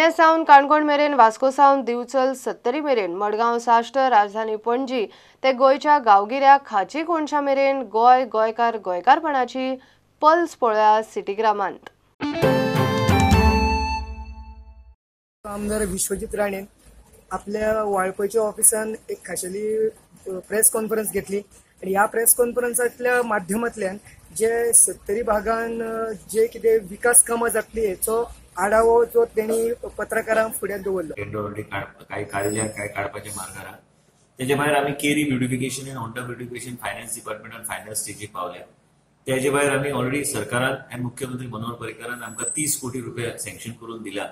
पेडणे सावन काणकोण मेरेन, वास्को सावन दिवचल सत्तरी मेरेन, मडगांव साश्ट, राजधानी पणजी ते गोंयच्या गांवगिऱ्या खाची कोनशा मेरेन गोंय, गोंयकार, गोंयकारपणाची पल्स पळोवया सिटीग्रामांत. आमदार विश्वजीत राणे आपल्या वाळपयच्या ऑफिसान एक खाशेली प्रेस कॉन्फरन्स घेतली आनी ह्या प्रेस कॉन्फरन्सांतल्या माध्यमांतल्यान जे सत्तरी भागान जे कितें विकास कामां जातली हेचो आढावो जो तेणी पत्रकारांक फुड्यान दवरलो. टेंडर ऑलरेडी काय काडल्या, काय काडपाचे मार्गार आहा. तेजे भायर आमी केरी ब्युटिफिकेशन आनी होंडा ब्युटिफिकेशन फायनान्स डिपार्टमेंटान फायनल स्टेजीक पावल्या. तेजे भायर आमी ऑलरेडी सरकारान आनी मुख्यमंत्री मनोहर पर्रीकारान आमकां 30 कोटी रुपया सँक्शन करून दिला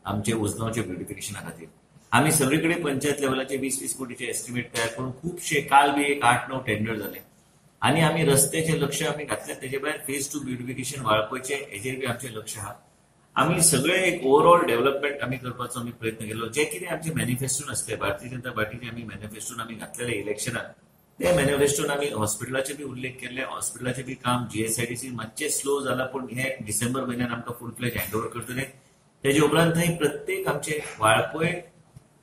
आमचे उजगांवच्या ब्युटिफिकेशना खातीर. आमी सगळे कडेन पंचायत लेवलाचे 20-20 कोटीचे एस्टिमेट तयार करून खुबशे काल बी एक 8-9 टेंडर जाले आनी आमी रस्त्याचे लक्ष आमी घातले. तेजे भायर फेज 2 ब्युटिफिकेशन वाळपयचे हेजेर बी आमचें लक्ष आहा. आमी सगळे एक ओवरऑल डेव्हलपमेंट आमी करपाचो आमी प्रयत्न केलो. जे कितें आमचे मॅनिफेस्टोन आसले भारतीय जनता पार्टीचे आमी मॅनिफेस्टोन आमी घातलेले इलेक्शनाक, ते मॅनिफेस्टोन आमी हॉस्पिटलाचे बी उल्लेख केल्ले. हॉस्पिटलाचे बी काम जीएसआयडीसी मातशें स्लो जाला, पूण हे डिसेंबर म्हयन्यान आमकां फूल फ्लॅज हँड ओवर करतले. तेजे उपरांत थंय प्रत्येक आमचे वाळपय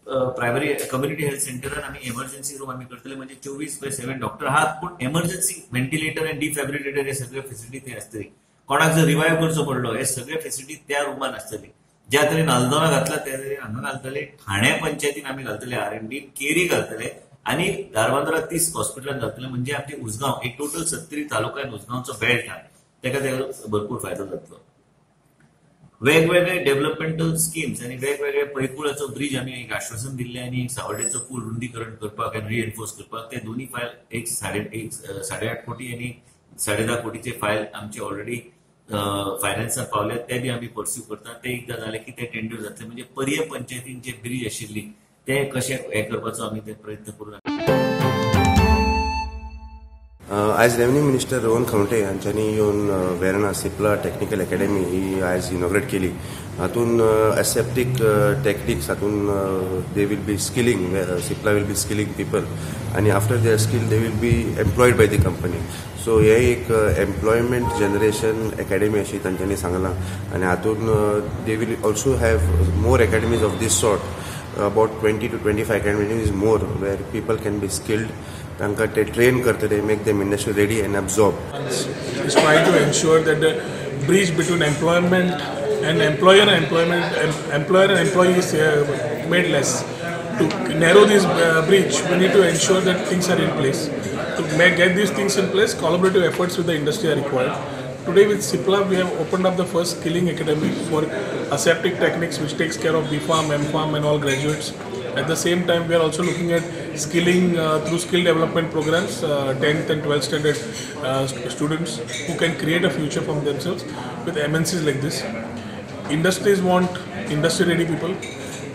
प्रायमरी कम्युनिटी हेल्थ सेंटरान आमी एमर्जन्सी रूम आमी करतले. म्हणजे 24/7 डॉक्टर आहात, पूण एमर्जन्सी व्हेंटिलेटर आनी डिफॅब्रिलेटर हे सगळे फेसिलिटी थंय आसतली. कोणाक जर रिवायव करचो पडलो हे सगळे फेसिलिटी त्या रुमान आसतली. ज्या तरेन आल्दोना घातला त्या तरेन हांगा घालतले, ठाणे पंचायतीन आमी घालतले, आर&डी केरी घालतले आनी धारबांदोरा 30 हॉस्पिटलान घालतले. म्हणजे आमचे उजगांव एक टोटल 70 तालुक्यान उजगांवचो बेल्ट आहा, तेका तेका भरपूर फायदो जातलो. वेगवेगळे डेव्हलपमेंटल स्किम्स आनी वेगवेगळे पैकुळाचो ब्रिज आमी एक आश्वासन दिल्लें आनी एक सावर्डेचो पूल रुंदीकरण करपाक आनी रिएन्फोर्स करपाक ते दोन्ही फायल एक 8.5 कोटी आनी 10.5 कोटीचे फायल आमचे ऑलरेडी फायनान्साक पावले, ते बी आमी पर्स्यू करतात. ते एकदां जाले की ते टेंडर जातले. म्हणजे पर्ये पंचायतीन जे ब्रिज आशिल्ली ते कशें हें करपाचो आमी ते प्रयत्न करून. आयज रेव्हेन्यू मिनिस्टर रोहन खंवटे हांच्यांनी येवन वेर्णा सिप्ला टेक्निकल अकॅडमी ही आयज इनॉग्रेट केली. हातून एसेप्टीक टेक्निक्स हातून they will be skilling, Cipla will be skilling people आनी after their skill they will be employed by the company. So हे एक एम्प्लॉयमेंट जनरेशन अकॅडमी अशी तांच्यांनी सांगलां आनी हातून they will also have more academies of this sort, about 20 to 25 academies more where people can be skilled. तांकां ते train करतले, make them industry ready and absorb. Is trying to ensure that the bridge between employment and employer and employment, employer and employee is made less. To narrow this bridge, we need to ensure that things are in place. To get these things in place, collaborative efforts with the industry are required. Today with Cipla, we have opened up the first skilling academy for aseptic techniques, which takes care of B.Pharm, M.Pharm and all graduates. At the same time, we are also looking at skilling through skill development programs, 10th and 12th standard students who can create a future for themselves with MNCs like this. Industries want industry-ready people,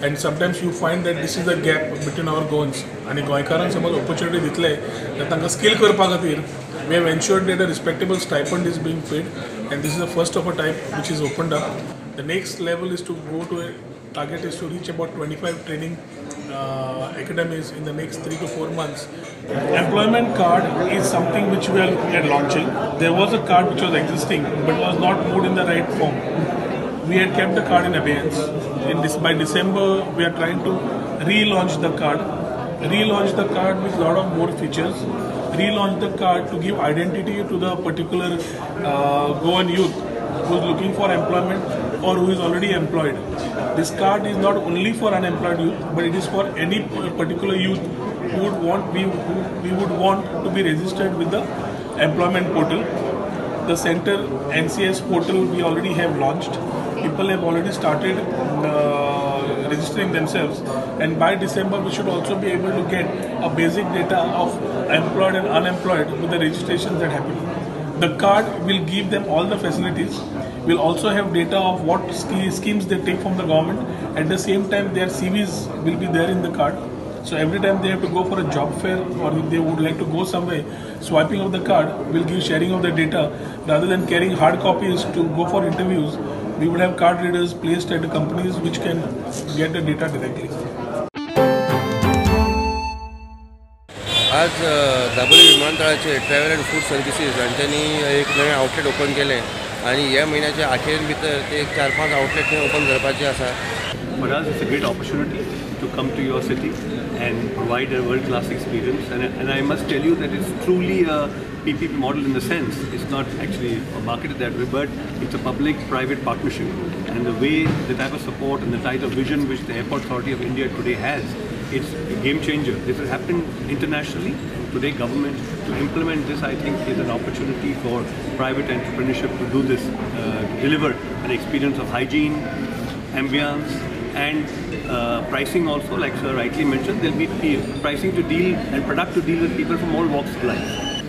and sometimes you find that this is the gap between our Goans. And गोंयकारांक समज opportunity दितले तर तांकां skill करपा खातीर we have ensured that a respectable stipend is being paid, and this is the first of a type which is opened up. The next level is to go to a target is to reach about 25 training academies in the next 3 to 4 months. Employment card is something which we are looking at launching. There was a card which was existing but was not moved in the right form. We had kept the card in abeyance. By December, we are trying to relaunch the card. Relaunch the card with lot of more features. Relaunch the card to give identity to the particular Goan youth who is looking for employment or who is already employed. This card is not only for unemployed youth, but it is for any particular youth who would want we would want to be registered with the employment portal. The center NCS portal we already have launched. People have already started registering themselves, and by December we should also be able to get a basic data of employed and unemployed with the registrations that happen. The card will give them all the facilities. We'll also have data of what schemes they take from the government. At the same time, their CVs will be there in the card. So every time they have to go for a job fair or if they would like to go somewhere, swiping of the card will give sharing of the data rather than carrying hard copies to go for interviews. We would have card readers placed at the companies which can get the data directly. आज दाबोळी विमानतळाचे travel and food services हांच्यांनी एक नवें outlet open केलें आनी ह्या म्हयन्याच्या अखेर भितर ते 4-5 आउटलेट थंय ओपन करपाचे आसा. For us, it's a great opportunity to come to your city and provide a world-class experience. And I must tell you that it's truly a PPP model in the sense it's not actually marketed that way, but it's a public-private partnership. And the way, the type of support and the type of vision which the Airport Authority of India today has, it's a game changer. This has happened internationally, and today government to implement this, I think, is an opportunity for private entrepreneurship to do this, to deliver an experience of hygiene, ambience, and pricing also, like sir rightly mentioned, there'll be pricing to deal and product to deal with people from all walks of life.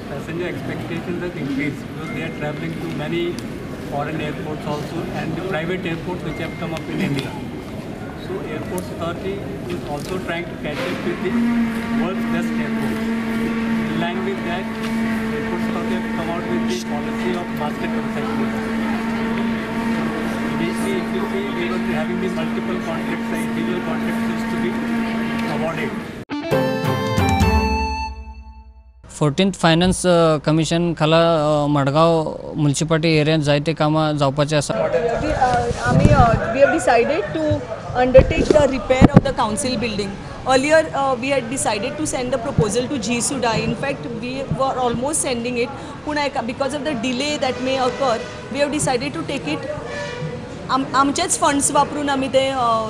Passenger expectations have increased because they are traveling to many foreign airports also and the private airports which have come up in India. So Airports Authority is also trying to catch up with the world's best airports. In line with that, Airports Authority have come out with the policy of basket concessions. Initially, if you see, we were having the multiple contracts, the individual contracts used to be awarded. 14th finance commission खाला Madgaon municipality एरियांत जायते कामां जावपाचें आसा. We have decided to undertake the repair of the council building. Earlier we had decided to send the proposal to GSUDA. In fact, we were almost sending it. Because of the delay that may occur, we have decided to take it. आमचेच funds वापरून आमी ते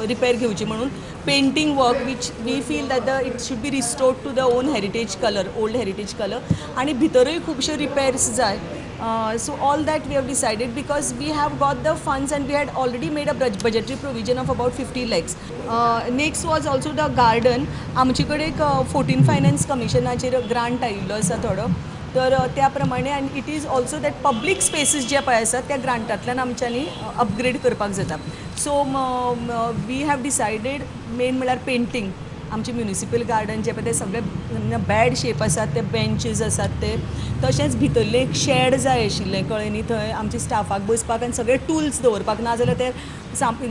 repair घेवचे म्हणून painting work which we feel that the it should be restored to the own heritage colour, old heritage colour, आनी भितरूय खुबशे repairs जाय. So all that we have decided because we have got the funds and we had already made a budgetary provision of about 50 lakhs. Next was also the garden. आमचे कडेन एक 14 finance कमिशनाचेर grant आयिल्लो आसा थोडो, तर त्या प्रमाणे आनी it is also that public spaces जे पळय आसात त्या ग्रांटांतल्यान आमच्यांनी अपग्रेड करपाक जाता. So we have decided main म्हळ्यार पेंटींग. आमचे म्युनिसिपल गार्डन जे पळय ते सगळे बॅड शेप आसात, ते बेंचीस आसात ते, तशेंच भितरलें एक शेड जाय आशिल्लें, कळ्ळें न्ही, थंय आमचे स्टाफाक बसपाक आनी सगळे टुल्स दवरपाक, ना जाल्यार ते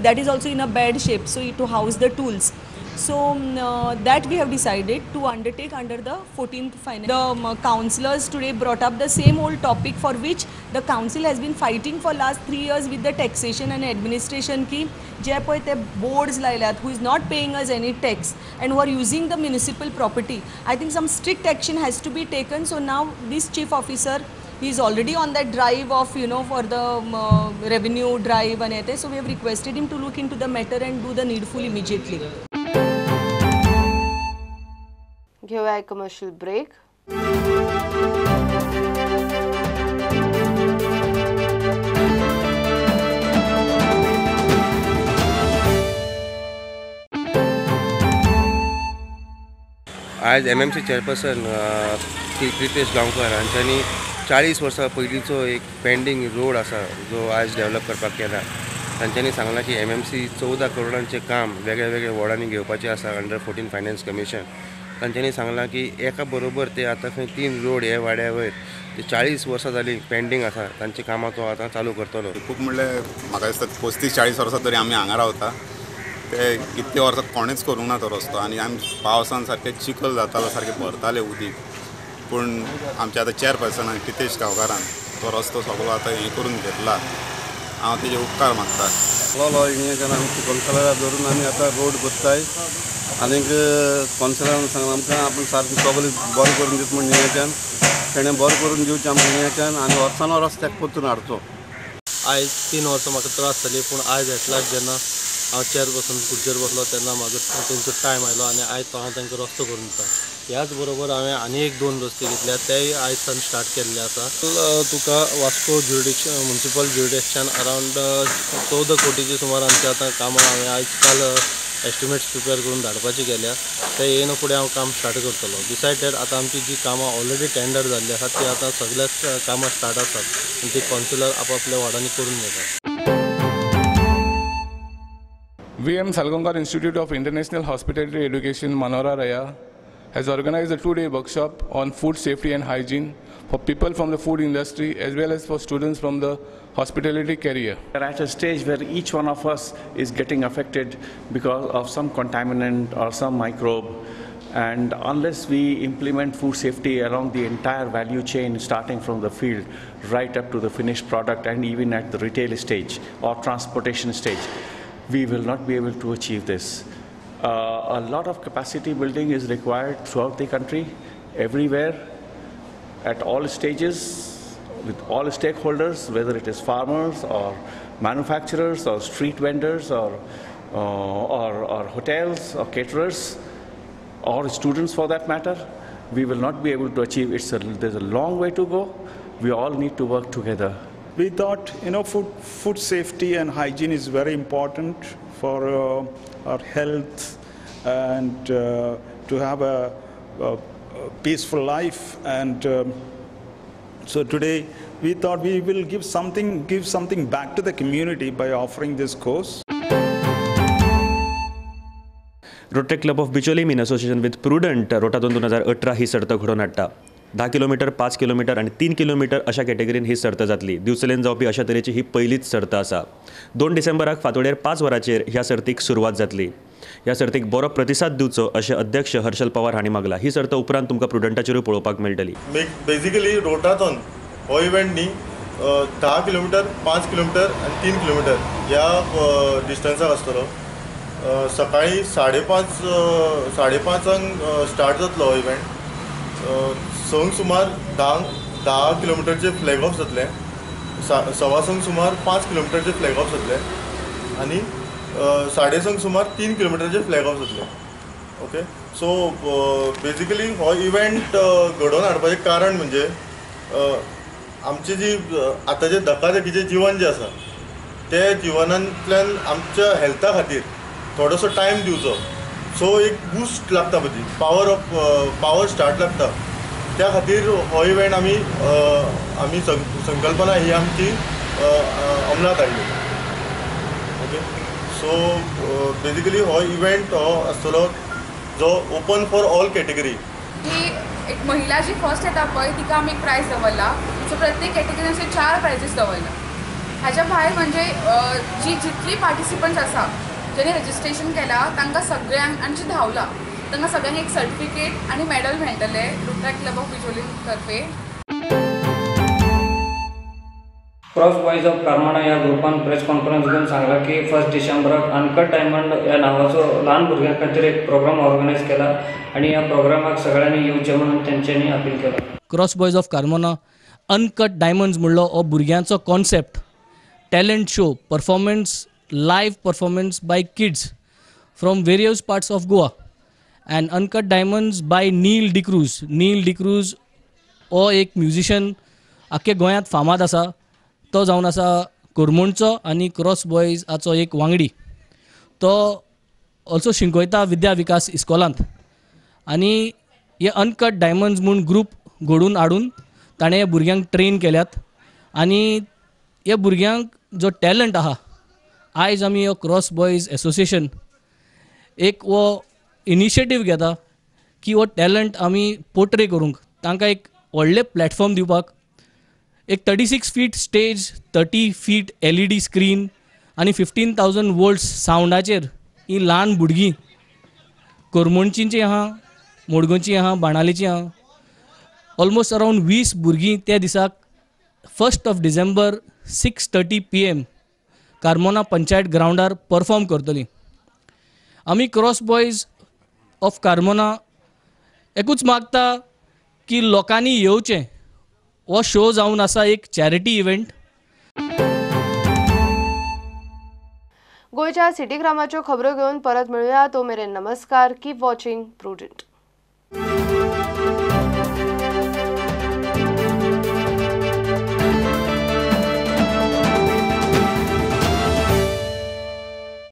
that is also in a bad shape, so to house the tools. So that we have decided to undertake under the 14th finance. The councillors today brought up the same old topic for which the council has been fighting for last 3 years with the taxation and administration ki je poi te boards laayल्यात who is not paying us any tax and who are using the municipal property. I think some strict action has to be taken. So now this chief officer, he is already on that drive of, you know, for the revenue drive and ete. So we have requested him to look into the matter and do the needful immediately. घेऊया एक commercial break. आयज MMC chairperson Pritesh Gaonkar हांच्यांनी 40 वर्सां पयलींचो एक pending road आसा जो आयज develop करपाक केला. तांच्यांनी सांगलां की MMC 14 करोडांचें काम वेगळ्या वेगळ्या वॉर्डांनी घेवपाचें आसा अंडर 14 फायनान्स कमिशन. तांच्यांनी सांगलां की एका बरोबर ते आतां खंय 3 रोड हे वाड्या वयर ते 40 वर्सां जालीं पेंडींग आसा, तांचें कामां तो आतां चालू करतलो. खूब म्हणल्यार म्हाका दिसता 35-40 वर्सां तरी आमी हांगा रावता, ते इतले वर्सां कोणेच करूंक ना तो रस्तो, आनी आमी पावसान सारकें चिखल जातालो, सारकें भरतालें उदीक, पूण आमच्या आतां चेअरपर्सनान प्रितेश गांवकारान तो रस्तो सगळो आतां हें करून घेतला. हांव तेजे उपकार मागता. आमच्या कौन्सिलराक धरून आमी आतां रोड करताय आनीक कौन्सिलरान सांगलां आमकां आपूण सारकें सगळें बरें करून दिता म्हूण नियोजन, तेणें बरें करून दिवचें आमकां नियोजन आनी वर्सान वर्स तेका परतून हाडचो. आयज 3 वर्सां म्हाका त्रास जाली, पूण आयज एटलास्ट जेन्ना हांव चेअरपर्सन खुर्चेर बसलो तेन्ना म्हाजो तेंचो टायम आयलो आनी आयज तो हांव तांकां रस्तो करून दिता. ह्याच बरोबर हांवें आनी एक 2 रस्ते घेतल्या, तेय आयज सावन स्टार्ट केल्ले आसा. तुका Vasco jurisdiction municipal jurisdiction around 14 कोटीचे सुमार आमचे आतां कामां हांवें आयज काल एस्टिमेट्स प्रिपेर करून धाडपाची गेल्या, ते येयना फुडें हांव काम स्टार्ट करतलो. बिसायड that आतां आमची जी कामां ऑलरेडी टेंडर जाल्ली आसा ती आतां सगळ्याच कामां स्टार्ट आसात आनी ती कौन्सिलर आपआपल्या वॉर्डांनी करून घेतात. VM Salgaonkar Institute of International Hospitality Education, Manora Raya, has organized a 2-day workshop on food safety and hygiene for people from the food industry as well as for students from the hospitality career. We are at a stage where each one of us is getting affected because of some contaminant or some microbe, and unless we implement food safety along the entire value chain, starting from the field right up to the finished product and even at the retail stage or transportation stage, we will not be able to achieve this. A lot of capacity building is required throughout the country, everywhere, at all stages, with all stakeholders, whether it is farmers or manufacturers or street vendors or hotels or caterers or students for that matter. We will not be able to achieve. There's a long way to go. We all need to work together. We thought, you know, food safety and hygiene is very important for our health and to have a peaceful life. And so today we thought we will give something back to the community by offering this course. Rotary Club of Bicholim in association with Prudent Rotathon 2018 ही सर्त घडोवन हाडटा. 10 kilometre, 5 kilometre आनी 3 kilometre अशा कॅटेगरीन ही सर्त जातली. दिवचलेन जावपी अशा तरेची ही पयलीच सर्त आसा. 2 डिसेंबराक फांतोडेर 5 वरांचेर ह्या सर्तीक सुरवात जातली. ह्या सर्तीक बरो प्रतिसाद दिवचो अशें अध्यक्ष हर्षल पवार हांणी मागला. ही सर्त उपरांत तुमकां प्रुडंटाचेरूय पळोवपाक मेळटली. बेजिकली रोटाथॉन हो इव्हेंट न्ही 10 किलोमीटर, 5 किलोमीटर आनी 3 किलोमीटर ह्या डिस्टन्साक आसतलो. सकाळी 5:30 स्टार्ट जातलो हो इव्हेंट. 6 सुमार 10 किलोमिटरचे फ्लॅग ऑफ जातलें, 6:15 सुमार 5 किलोमिटरचे फ्लॅग ऑफ जातलें आनी 6:30 सुमार 3 किलोमिटरचे फ्लॅग ऑफ जातलें. ओके, सो बेजिकली हो इव्हेंट घडोवन हाडपाचें कारण म्हणजे आमची जी आतांचें धकाधकीचें जिवन जें आसा ते जिवनांतल्यान आमच्या हेल्था खातीर थोडोसो टायम दिवचो. सो एक बूस्ट लागता पळय, पावर स्टार्ट लागता. त्या खातीर हो इव्हेंट आमी आमी संकल्पना ही आमची अंमलात हाडली. ओके, सो बेजिकली हो इव्हेंट हो आसतलो जो ओपन फॉर ऑल कॅटेगरी. ही एक महिला जी फर्स्ट येता पळय तिका आमी एक प्रायज दवरला. सो प्रत्येक कॅटेगरीन अशे 4 प्रायजीस दवरला. हाज्या भायर म्हणजे जी जितली पार्टिसिपंट्स आसा ज्यांनी रजिस्ट्रेशन केला तांकां सगळ्यांक आनी जी धांवला तांकां सगळ्यांक एक सर्टिफिकेट आनी मॅडल मेळटलें रोटरॅक्ट क्लब ऑफ बिचोलीम तर्फे. क्रॉस बॉयज ऑफ कार्मोना ह्या ग्रुपान प्रेस कॉन्फरन्स घेवन सांगला की 1 डिसेंबराक अनकट डायमंड ह्या नांवाचो ल्हान भुरग्यां खातीर एक प्रोग्राम ऑर्गनायज केला आनी ह्या प्रोग्रामाक सगळ्यांनी येवचें म्हणून तेंच्यांनी अपील केला. Cross boys of Carmona uncut diamonds म्हणलो हो भुरग्यांचो concept, talent show, performance, live performance by kids from various parts of Goa and uncut diamonds by Neil D'Cruz. Neil D'Cruz हो एक म्युजिशन आख्खे गोंयांत फामाद आसा. तो जावन आसा कोरमोणचो आनी क्रॉस बॉयजाचो एक वांगडी. तो ऑल्सो शिकयता विद्या विकास इस्कॉलांत आनी हे अनकट डायमंड्स म्हूण ग्रूप घडोवन हाडून ताणें भुरग्यांक ट्रेन केल्यात आनी हे भुरग्यांक जो टॅलंट आहा आयज आमी हो क्रॉस बॉयज एसोसिएशन एक हो इनिशिएटीव घेता की हो टॅलंट आमी पोर्ट्रे करूंक तांकां एक व्हडलें प्लॅटफॉर्म दिवपाक एक 36 feet stage, 30 feet LED screen आनी 15,000 वोल्ट्स सावंडाचेर ही ल्हान भुरगीं कोरमोणचींची आहा, मडगांवची आहा, बाणालीची आहा, ऑलमोस्ट अरावंड 20 भुरगीं त्या दिसाक 1 डिसेंबर 6:30 PM Carmona panchayat ग्रावंडार परफॉर्म करतली. आमी क्रॉस बॉयज ऑफ कार्मोना एकूच मागता की लोकांनी येवचें. हो शो जावन आसा एक चॅरिटी इव्हेंट. गोंयच्या सिटी ग्रामाच्यो खबरो घेवन परत मेळुया. तो मेरेन नमस्कार. Keep watching Prudent.